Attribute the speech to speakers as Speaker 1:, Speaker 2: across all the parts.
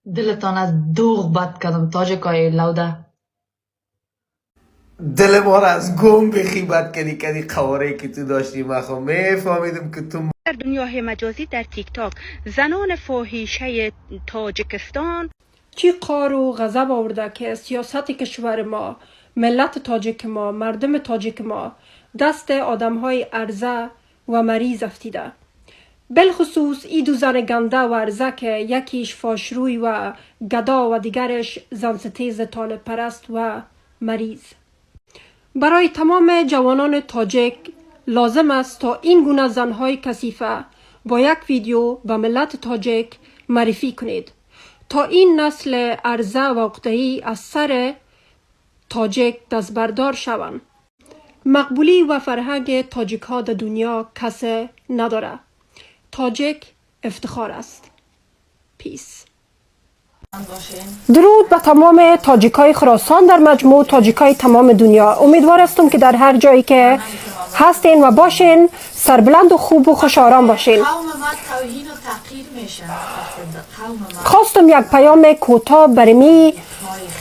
Speaker 1: دلتان از دوغ بد کردم تاجکای لوده.
Speaker 2: دل ما را از گم بخی بد کردی، کدی قواره که تو داشتی. من خب میفهمیدم که تو
Speaker 3: در دنیای مجازی، در تیک تاک، زنان فاحشه تاجکستان.
Speaker 4: چی قار و غضب آورده که سیاست کشور ما، ملت تاجک ما، مردم تاجک ما دست آدم های عرزه و مریض افتیده، بالخصوص ای دو زن گنده و عرزه که یکیش فاشروی و گدا و دیگرش زن ستیز طالب پرست و مریض. برای تمام جوانان تاجک لازم است تا این گونه زنهای کثیفه با یک ویدیو به ملت تاجک معرفی کنید تا این نسل عرزه و عقده‌ای از سر تاجک دستبردار شوند. مقبولی و فرهنگ تاجیک ها در دنیا کس نداره. تاجک افتخار است. Peace. درود به تمام تاجیک های خراسان، در مجموع تاجیک های تمام دنیا. امیدوار هستم که در هر جایی که هستین و باشین، سربلند و خوب و خوش آرام باشین.
Speaker 1: قوم ما توهین و تحقیر میشن. قوم ما
Speaker 4: خواستم یک پیام کوتاه برای می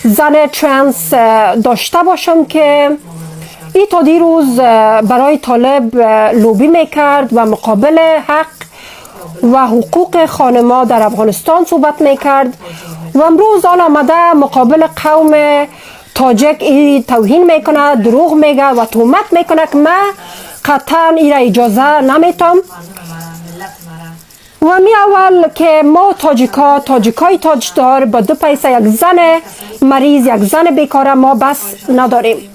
Speaker 4: زن ترنس داشته باشم که ای تا دیروز برای طالب لوبی میکرد و مقابل حق و حقوق خانما در افغانستان صحبت میکرد و امروز آن آمده مقابل قوم تاجک ای توهین میکنه، دروغ میگه و تهمت میکنه که من قطعا ای را اجازه نمیتم.
Speaker 1: مردم مرا، ملت مرا.
Speaker 4: و می اول که ما تاجیکا، تاجیکای تاجدار، با دو پیسه یک زن مریض، یک زن بیکاره ما بس نداریم.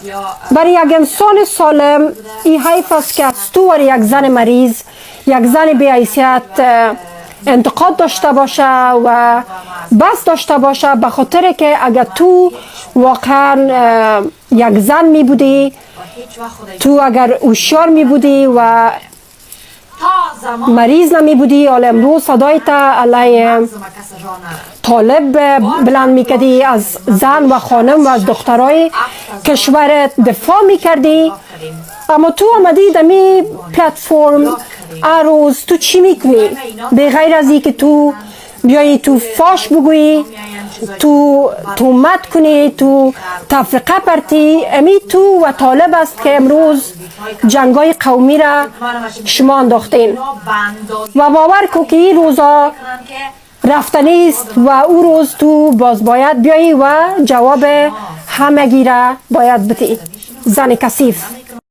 Speaker 1: یا
Speaker 4: برای یک انسان سالم ای حیف است که از تو و یک زن مریض، یک زن بی حیثیت انتقاد داشته باشه و بس داشته باشه، به خاطر که اگر تو واقعا یک زن می بودی،
Speaker 1: و هیچ وقت خدای
Speaker 4: تو اگر هوشیار می بودی و
Speaker 1: تا زمان
Speaker 4: مریض نمی بودی، حالا امروز صدای تا علیه
Speaker 1: مغز ما کس را نره.
Speaker 4: طالب بلند میکردی، از زن و خانم و از دخترای کشورت دفاع میکردی. اما تو آمدی دمی پلتفرم، هر روز تو چی میکنی به غیر از که تو بیایی تو فاش بگویی، تو تهمت کنی، تو تفرقه پرتی؟ امی تو و طالب است که امروز جنگای قومی را شما انداختین.
Speaker 1: اینا بنداز
Speaker 4: و باور کو که این روزا
Speaker 1: کنن که
Speaker 4: رفتنی است و او روز تو باز باید بیایی و جواب همگی را باید بدی، زن کثیف.